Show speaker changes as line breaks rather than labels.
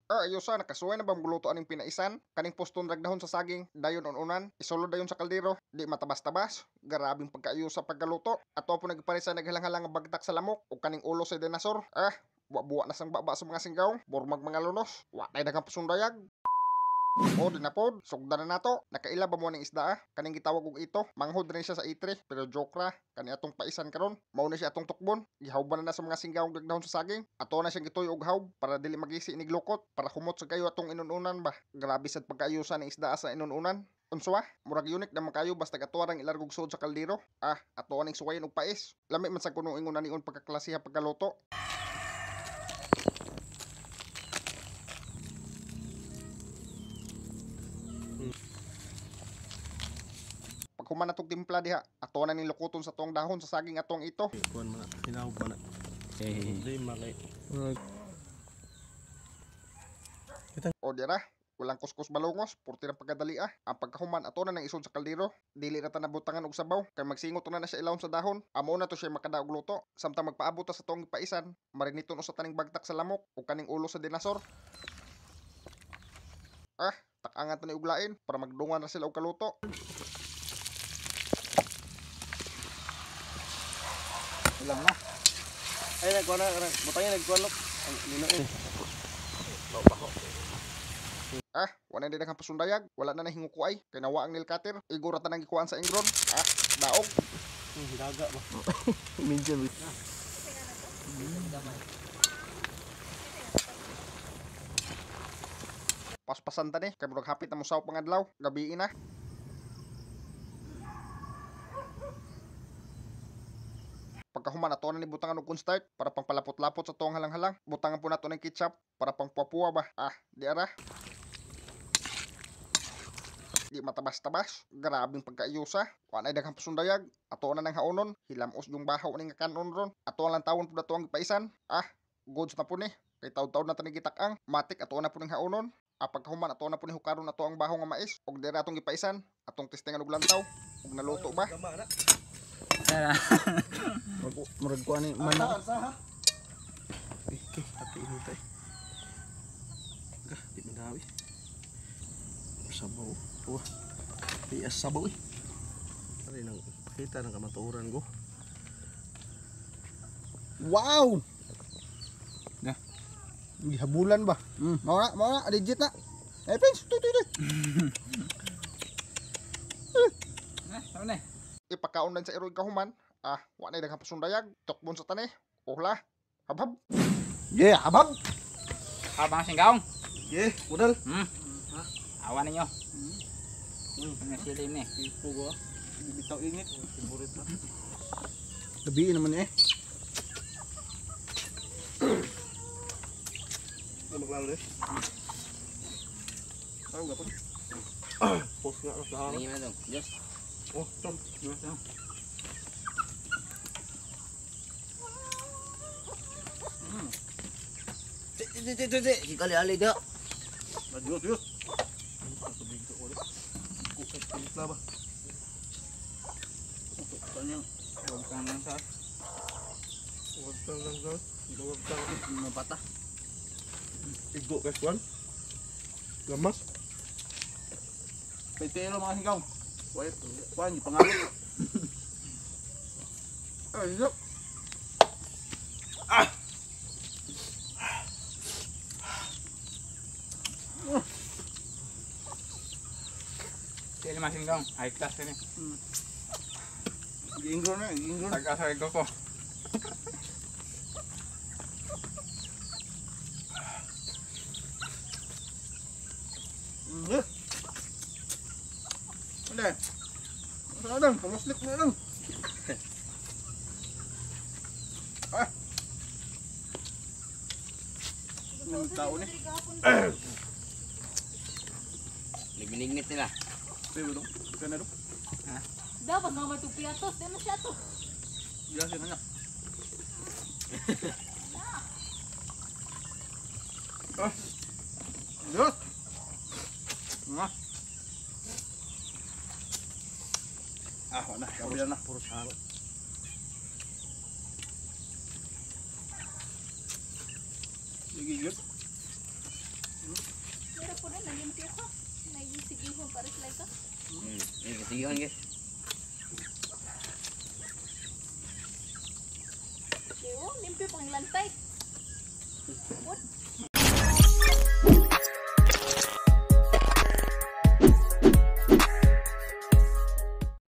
Ah, ayusa, nakasuway na ba magluto aning pinaisan? Kaning puston ragdahon sa saging, dayon ununan, isulod dayon sa kaldero, di matabas-tabas. Garabing pagkaayusa pagkaluto. Ato po nagparisa naghalang-halang nga bagtak sa lamok o kaning ulo sa dinosaur. Ah, buwa-buwa na sang baba sa mga singgaw, burmag mga lunos. Wa tay daghang pasundayag. O, di na pod, sugdan na nato. Nakaila ba mo ning isda ah? Kaning gitawag og ito, manghod rin siya sa itre, pero joke ra, kani atong paisan karon. Mao na siya atong tukbon, gihawban na na sa mga singgawng dagdahon sa saging. Ato na siyang gituyo og hawb para dili magisi inig lukot, para humot sa kayo atong inununan ba. Grabe sad pagkaayusan ng isda sa inununan. Unsa? Murag unique na man kayo basta ato rang ilargog suod sa kaldero. Ah, ato aning suwayan og pais. Lami man sa kuno ingon anion pagkaklasiha pagkaluto. Paghuman natong timpla diha, ato na ning lukoton sa tuong dahon sa saging atong ito.
Kuan man hinahog man. Problema kay.
O dira, walang kuskus balungos, purti ng pagkadali ah. Ang pagkahuman ato na nang isod sa kaldero. Dili ra ta nabutangan og sabaw kay magsingot na na siya ilawom sa dahon. Amo na to siya makadaog luto. Samtang magpaabot ta sa tuong paisan, mariniton usa taning bagtak sa lamok o kaning ulo sa dinosaur. Ah, takangan ta ni uglain para magdungan ra sila og kaluto.
Ilang na.
Ay nagkuan na, butangin nagkuan lok. Ang lino eh.
Ah, wala na din ang pasundayag, wala na nahingukuay, kay nawa ang nail cutter, igor ra tanang gikuan sa ingron. Ah, daog.
Daga ba. Medyo.
Paspasan ta ni, kay murag hapit na mosaw pangadlaw, gabi na. Pagkahuman ato na ni butangan og cornstarch para pangpalapot-lapot sa tuong halang-halang. Butangan po nato ng ketchup para pangpuwa-puwa ba. Ah, di ara. Di matabas-tabas, grabing pagkaayusa. Wa nay daghang pasundayag, ato na nang haonon, hilamos yung bahaw ning kanon ron. Ato lang tawon pud ato ang gipaisan. Ah, goods na po ni. Kay taud-taud na tani gitak-ang, matik ato na po ning haonon. Ah, pagkahuman ato na po ni hukaron ato ang bahaw nga mais og dira atong gipaisan, atong testingan og lantaw ug naluto ba.
Tara.
Murag ko ani man.
Eh, ati ini tay. Gah, di madawi. Sabaw. Wah. Di as sabaw eh. Ari nang pakita ng kamatuoran ko.
Wow. Na. Gihabulan ba? Mao na, legit na. Eh, Pins, tuy tuy tuy.
Na, tama na.
Ipakaon lang sa iroy kahuman. Ah, wa nay daghang pasundayag, tukbon sa tani. Ohla. Habhab.
Yeah, habhab.
Habang singgaong.
Yeah, budal.
Awa ninyo. Ano sila ni?
Pugo. Bibitaw init. Favorite na.
Gabi naman eh.
Ano maglalo eh? Ano gapon? Post nga sa harap.
Tingin na dong. Diyos.
Oh, tom.
Diyos.
Kali-ali do.
Adios, adios. Tubig ko ulit. Kukat timpla ba?
Huwag kang lang sa.
Huwag kang lang sa. Huwag kang.
Mabata.
Igo kay Juan. Lamas.
Pwede mga singgaw. Wait, kuan gipangalo. Ay, yo. Ah.
Sila mga singgaong. High class ini.
Giingron na, giingron.
Tag-asa ko ko.
Hindi. Saan lang? Pumuslik na lang. Ah. Anong tao ni?
Nagbinignit nila.
Pwede ba Kaya na doon?
Dapat nga may tupiatos. Di na siya to.
Gracias na. Ah. Diyos! Ah. Ah, wala. Kabila na.
Puro saro.
Sige, good.
Ay, nalimpyo ka. Nagisigihon para sila ka.
Sige guys.
Di oh, limpyo pang lantay. What?